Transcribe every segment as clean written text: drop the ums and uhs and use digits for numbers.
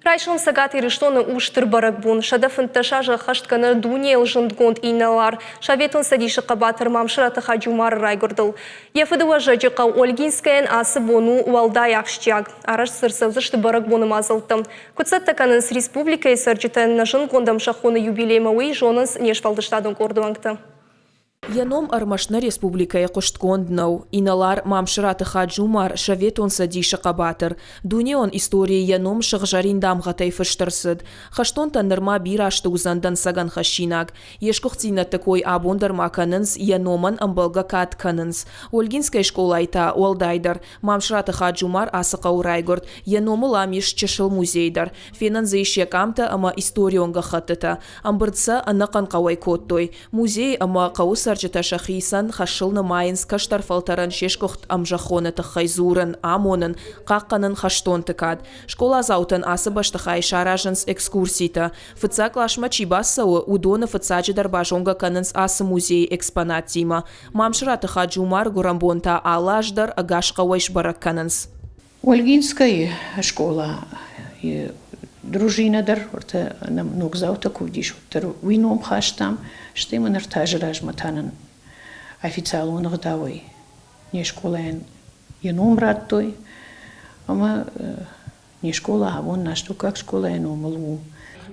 Райсом Цӕгат Ирыстоны у стыр бӕрӕгбон. 115 азы ӕххӕст кӕны дунейыл зындгонд инӕлар, Советон Цӕдисы хъӕбатыр Мамсыраты Хаджумары райгуырдыл. Йӕ фыдыуӕзӕджы хъӕу Ольгинскӕйӕн ацы бон у уӕлдай ахсджиаг. Арӕзт дзы ӕрцӕудзысты бӕрӕгбоны мадзӕлттӕ. Куыд цӕттӕ кӕнынц республикӕйы цӕрджытӕ нӕ зындгонд ӕмзӕххоны юбилеймӕ, уый зонынц не сфӕлдыстадон къорды уӕнгтӕ. Йӕ ном ӕрмӕст нӕ республикӕйы хъуыстгонд нӕу. Инӕлар Мамсыраты Хаджумар, Советон Цӕдисы хъӕбатыр. Дунеон историйы йӕ ном сыгъзӕрин дамгъӕтӕй фыст ӕрцыд. Хӕстонтӕн нырма бирӕ азты уыдзӕн дӕнцӕгӕн хӕссинаг. Йе сгуыхтдзинӕдты кой абон дӕр ма кӕнынц, йӕ номӕн ӕмбӕлгӕ кад кӕнынц. Ольгинскӕйы скъолайы та, уӕлдайдӕр. Мамсыраты Хаджумар ацы хъӕуы райгуырд. Йӕ номыл ам ис чысыл музей дӕр. Фенӕн дзы ис йӕ къамтӕ ӕмӕ историон гӕххӕттытӕ. Ӕмбырд сӕ ӕнӕхъӕн хъӕуӕй кодтой. Музейы ӕмӕ хъӕуы цӕрджытӕ сӕхицӕн хӕсыл нымайынц кӕстӕр фӕлтӕрӕн се сгуыхт ӕмзӕххоны тыххӕй дзурын, амонын, хъахъхъӕнын хӕстонты кад. Скъоладзаутӕн ацы бӕстыхайы саразынц экскурситӕ. Фыццаг къласмӕ чи бацӕуы, уыдоны фыццаджыдӕр базонгӕ кӕнынц ацы музейы экспонаттимӕ. Мамсыраты Хаджумар гуырӕнбон та алы аз дӕр ӕгас хъӕуӕй сбӕрӕг кӕнынц. Ольгинскӕйы скъолайы дружинӕ дӕр, уӕртӕ нӕм ногдзаутӕ куы уыдис, уӕддӕр уый ном хастам, стӕй ма ныр та азы размӕ та нын официалон ӕгъдауӕй не скъолайӕн йӕ ном радтой ӕмӕ не скъола абон астӕуккаг скъолайы номыл у.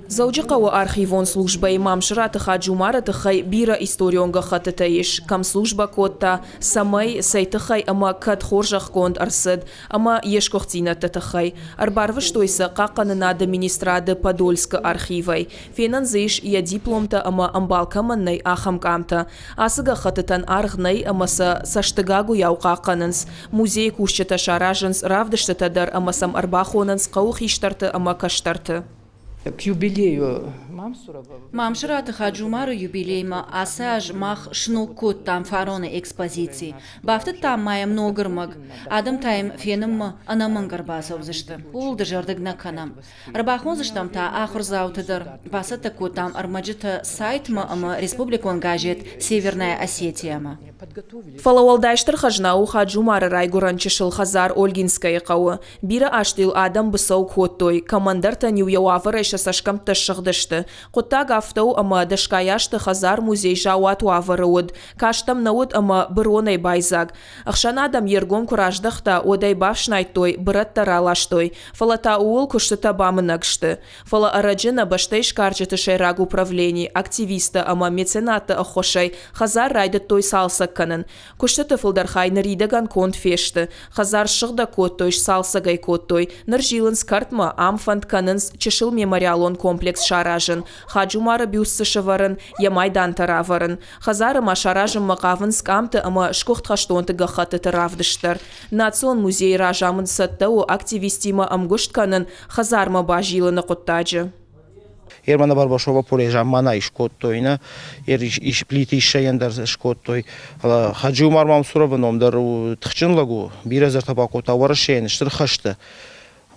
Дзӕуджыхъӕуы архивон службӕйы Мамсыраты Хаджумары тыххӕй бирӕ историон гӕххӕттытӕ ис, кӕм службӕ кодта, цӕмӕй, цӕй тыххӕй ӕмӕ кӕд хорзӕхгонд ӕрцыд ӕмӕ йе сгуыхтдзинӕдты тыххӕй. Ӕрбарвыстой сӕ Хъахъхъӕнынады министрады Подольскы архивӕй. Фенӕн дзы ис йӕ дипломтӕ ӕмӕ ӕмбал кӕмӕн нӕй, ахӕм къамтӕ. Ацы гӕххӕттытӕн аргъ нӕй ӕмӕ сӕ цӕстыгагуыйау хъахъхъӕнынц. Музейы кусджытӕ саразынц равдыстытӕ дӕр ӕмӕ сӕм ӕрбахонынц хъӕуы хистӕрты ӕмӕ кӕстӕрты. К юбилею Мамсыраты Хаджумары юбилеймӕ ацы аз мах сног кодтам фароны экспозици. Бафтыдтам ма йӕм ног ӕрмӕг. Адӕм та йӕм фенынмӕ ӕнӕмӕнг ӕрбацӕудзысты. Ууыл дызӕрдыг нӕ кӕнӕм. Ӕрбахондзыстӕм та ахуырдзауты дӕр. Бацӕттӕ кодтам ӕрмӕджытӕ сайтмӕ ӕмӕ республикон газет «Северная Осетия-мӕ». Фӕлӕ уӕлдай стыр хӕзна у Хаджумары райгуырӕн чысыл хӕдзар Ольгинскӕйы хъӕуы. Бирӕ азты йыл адӕм быцӕу кодтой, кӕмӕндӕртӕн-иу йӕ уавӕрӕй сӕ цӕсгӕмттӕ ссыгъдысты. Хъуыддаг афтӕ у, ӕмӕ дӕсгай азты хӕдзар-музей заууат уавӕры уыд, каст ӕм нӕ уыд ӕмӕ быронӕй байдзаг. Ӕхсӕнадӕм йе ргом куы раздӕхта, уӕд ӕй бафснайдтой, бырӕттӕ раластой, фӕлӕ та ууыл куыстытӕ бамынӕг сты. Фӕлӕ ӕрӕджы нӕ бӕстӕйы сгарджыты сӕйраг управлени, активисттӕ ӕмӕ меценатты ӕххуысӕй хӕдзар райдыдтой цалцӕг кӕнын. Куыстыты фылдӕр хай ныридӕгӕн конд фесты. Хӕдзар ссыгъдӕг кодтой, сцалцӕг ӕй кодтой. Ныр зилынц кӕртмӕ, ам фӕнд кӕнынц чысыл мемориалон комплекс саразын, Хаджумары бюст дзы сӕвӕрын, йӕ майдантӕ равӕрын. Хӕдзары ма саразынмӕ хъавынц къамты ӕмӕ сгуыхт хӕстонты гӕххӕттыты равдыст дӕр. Национ музейы разамынд цӕттӕ у активисттимӕ ӕмгуыст кӕнын хӕдзармӕ базилыны хъуыддаджы. Ермана Барбашова поле заммана искодтой, нӕ Плиты Иссӕйӕн дӕр скодтой. Хаджи-Умар Мамсуровы ном дӕр у тыхджын лӕг у, бирӕ зӕртӕ бакодта Уӕрӕсейӕн стыр хӕсты.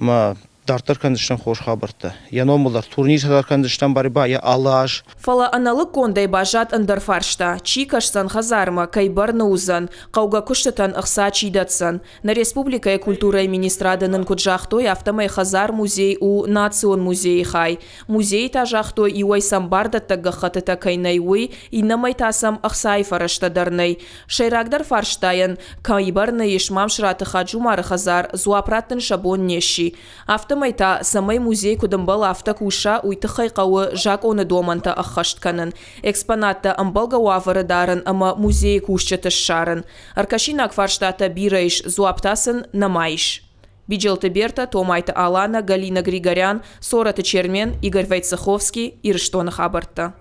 Ӕмӕ дарддӕр кӕндзыстӕм хорз хабӕрттӕ. Йӕ номыл дӕр турниртӕ дӕр кӕндзыстӕм борьба йӕ алы аз. Фӕлӕ ӕнӕлыггондӕй баззад ӕндӕр фарста, чи кӕсдзӕн хӕдзармӕ, кӕй бӕрны уыдзӕн, хъӕугӕ куыстытӕн ӕхца чи дӕтдзӕн. Нӕ республикӕйы культурӕйы министрады нын куыд загътой, афтӕмӕй хӕдзар-музей у национ музейы хай. Музейы та загътой, иуӕй сӕм бардӕттӕг гӕххӕттытӕ кӕй нӕй, уый, иннӕмӕй та сӕм ӕхцайы фӕрӕзтӕ дӕр нӕй. Сӕйрагдӕр фарстайӕн, кӕй бӕрны ис Мамсыраты Хаджумары хӕдзар, дзуапп раттын сӕ бон не сси. Афтӕмӕй та, цӕмӕй музей куыд ӕмбӕлы, афтӕ куса, уый тыххӕй хъӕуы закъоны домӕнтӕ ӕххӕст кӕнын, экспонаттӕ ӕмбӕлгӕ уавӕры дарын ӕмӕ музейы кусджыты ссарын. Ӕркӕсинаг фарстатӕ бирӕ ис, дзуапп та сын нӕма ис. Биджелты Бертӕ, Томайты Алана, Галина Григорян, Цорӕты Чермен, Игорь Войцеховский, Ирыстоны хабӕрттӕ.